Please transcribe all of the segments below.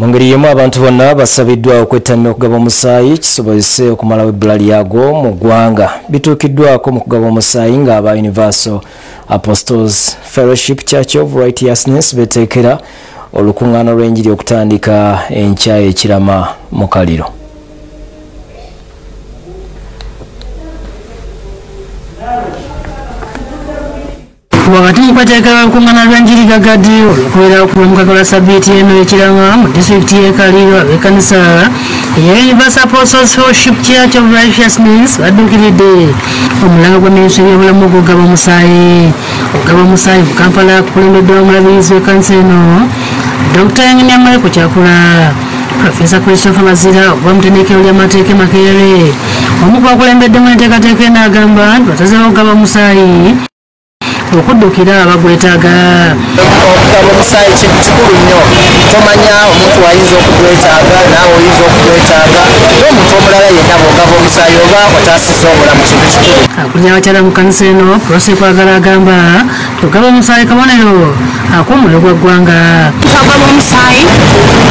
Mu ngeri y'emu abantu bonna basabiddwa okwettanira okugaba omusaayi kisobozese okumalawo ebbula lyagwo mu ggwanga. Bituukiddwako mu kugaba omusaayi ng'aba Universal Apostles Fellowship Church of Righteousness beteekera olukuŋŋaana lw'enjiri okutandika enkya ekirama mu Kaliro. Wakati mu kweteekera olukuŋŋaana lw'enjiri Gagadi olukubeera ku Lwomukaaga lwa ssabbiiti eno ekirama mu disitulikiti y'e Kaliro, ab'ekkanisa eya Universal Apostles Fellowship Church of Righteousness badduukiridde omulanga gwa minisitule y'ebyobulamu ogw'okugaba omusaayi. Okugaba omusaayi mu Kampala kukulembeddwa omulabirizi w'ekkanisa eno Dr. Engineer Michael Kyakula, Professor Christopher Bazira okuva mu ttendekero ly'amateeka e Makerere. Omu ku bakulembeddemu enteekateeka eno agamba nti batazeewo okugaba omusaayi okuddukira abagwetaaga. Okugaba omusaayi kintu kikulu nnyo, tomanya omuntu ayinza okugwetaaga naawe oyinza okugwetaaga n'omuntu omulala yenna bw'ogaba omusaayi oba otaasizza obulamu, kintu kikulu. Akulira abakyala mu kkanisa eno Prossy Kwagala agamba okugaba omusaayi kabonero ak'omwoyo gwa ggwanga. Twagaba omusaayi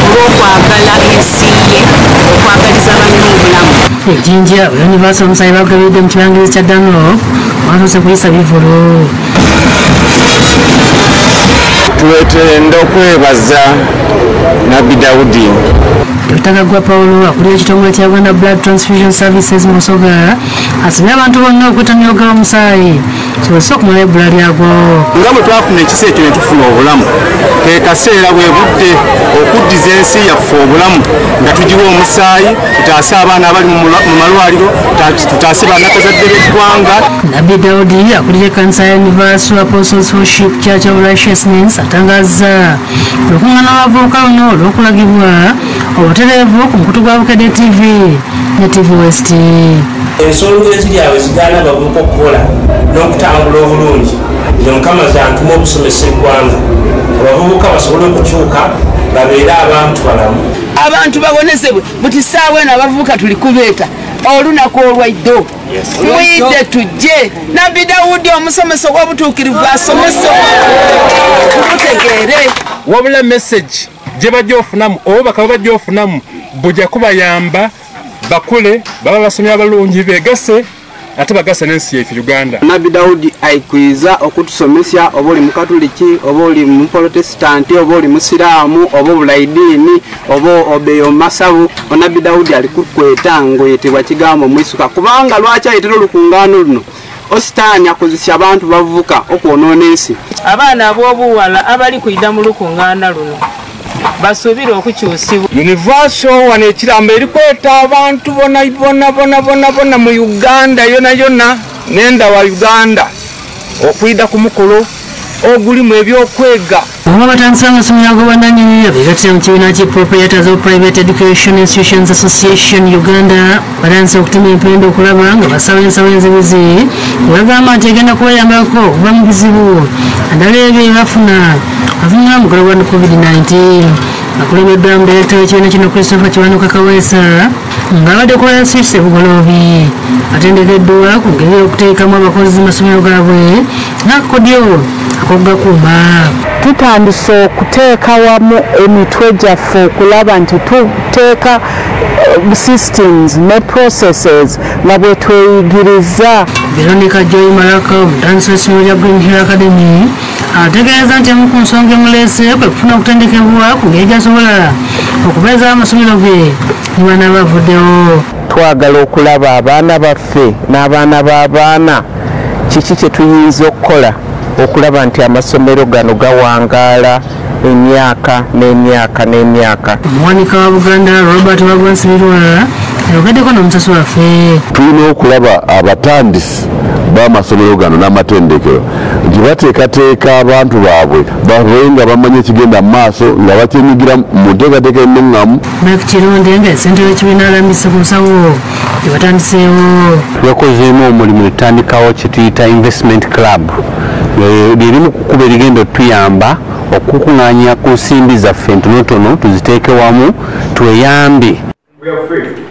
olw'okwagala ensi ye, okwagaliza banne obulamu. Ejjinja Universal omusaayi bagabidde mu kibangirizi kya Dunlop watuuse kuyisa bivvulu. Tuwetenda okwebaza Nabbi Daudi. Dr. Gagwa Paulo akulira ekitongole kya Uganda Blood Transfusion Services mu Busoga asabye abantu bonna okwettanira okugaba omusaayi kisobozese okumala ebbula lyagwo. Nga bwe twafuna ekisa ekyo ne tufuna obulamu, ke kaseera bwe budde okuddiza ensi yaffe obulamu nga tugiwa omusaayi, tutaase abaana abali mu malwaliro, tutaase bannakazadde b'eggwanga. Nabbi Daudi akulira ekkanisa ya Universal Apostles Fellowship Church of Righteousness atangazza olukuŋŋaana lw'abavubuka luno olw'okulagibwa obutereevu ku mukutu gwa Bukedde TV ne TV West. Ensonga eziri awo ezigaana abavubuka okukola n'okutambula obulungi nze Mukama zantuma okusomesa eggwanga abavubuka basobole okukyuka babeere abantu balamu. Abantu babonesebwe buti ssaawa eno abavubuka tuli kubeeta olunaku olwaiddo mwidde tujje. Nabbi Dawudi omusomesa ow'obutuukirivu asomese tumutegeere. Wabula message gye bajja ofunamu oba bakaba bajja ofunamu bujja kubayamba bakule baba basomi abalungi begase ate bagase n'ensi yaife Uganda. Nabbi Daudi aikwiza okutusomesa oba oli mukatuliki oba oli muprotesitanti oba oli musiraamu oba obulaidini oba obeyo masabu, Nabbi Daudi alikukweta ngoyetebwa kigambo mwisuka kubanga lwaki ayetera olukungaano luno ositaani akozesa abantu bavuka okwonoona ensi. Abaana ab'obuwala abali kuyida mu lukungaana luno basuubira okukyusibwa. Universal wano ekiramba erikweta abantu bona bona bona bona bona mu Uganda yona yona nenda wa Uganda okwida ku mukolo ogulimu ebyokwega. Oba batandise amasomero ag'obwannannyini abeegattira mu kibiina ki Proprietors of Private Education Institutions Association Uganda batandise okutema empenda okulaba nga basaba ensawo enzibizi bagamba nti egenda kubayambako okuva mu bizibu naddala ebyo bye bafuna oluvannyuma lw'omukolo gwa COVID-19. Akulembeddwa mu direkita w'ekibiina kino Christopher Kiwanuka Kaweesa ng'abadde ku Royal Suites e Bugoloobi atendekeddwa ku ngeri y'okuteekamu abakozi mu masomero gaabwe n'akakodyo ak'okugakuuma. Tutandise okuteeka wamu emitwe gyaffe okulaba nti tuteeka systems ne processes nga bwe tweyigiriza. Veronica Joy Malaka omutandisi w'essomero lya Green Hill Academy ategeeza nti emu ku nsonga emuleese kwe kufuna okutendekebwa ku ngeri gy'asobola okubeezaawo amasomero ge ne banaaba avuddewo. Twagala okulaba abaana baffe n'abaana b'abaana kiki kye tuyinza okukola okulaba nti amasomero gano gawangaala emyaka n'emyaka n'emyaka. Omuwanika wa Buganda Robert Wagwa Nsibirwa ayogeddeko n'omusasi waffe. Tulina okulaba abatandisi b'amasomero gano n'amatendekero nti bateekateeka abantu baabwe babe nga bamanyi ekigenda mu maaso nga bakyenyigira mu nteekateeka ennuŋŋamu. Mike Kironde nga ssentebe w'ekibiina alambise ku nsawo gye batandiseewo. Yakozeemu omulimu etandikawo kye tuyita investment club lyerimu ku kkubo erigenda otuyamba okukuŋŋaanya ku nsimbi zaffe entonotono tuziteeke wamu tweyambe. We are free.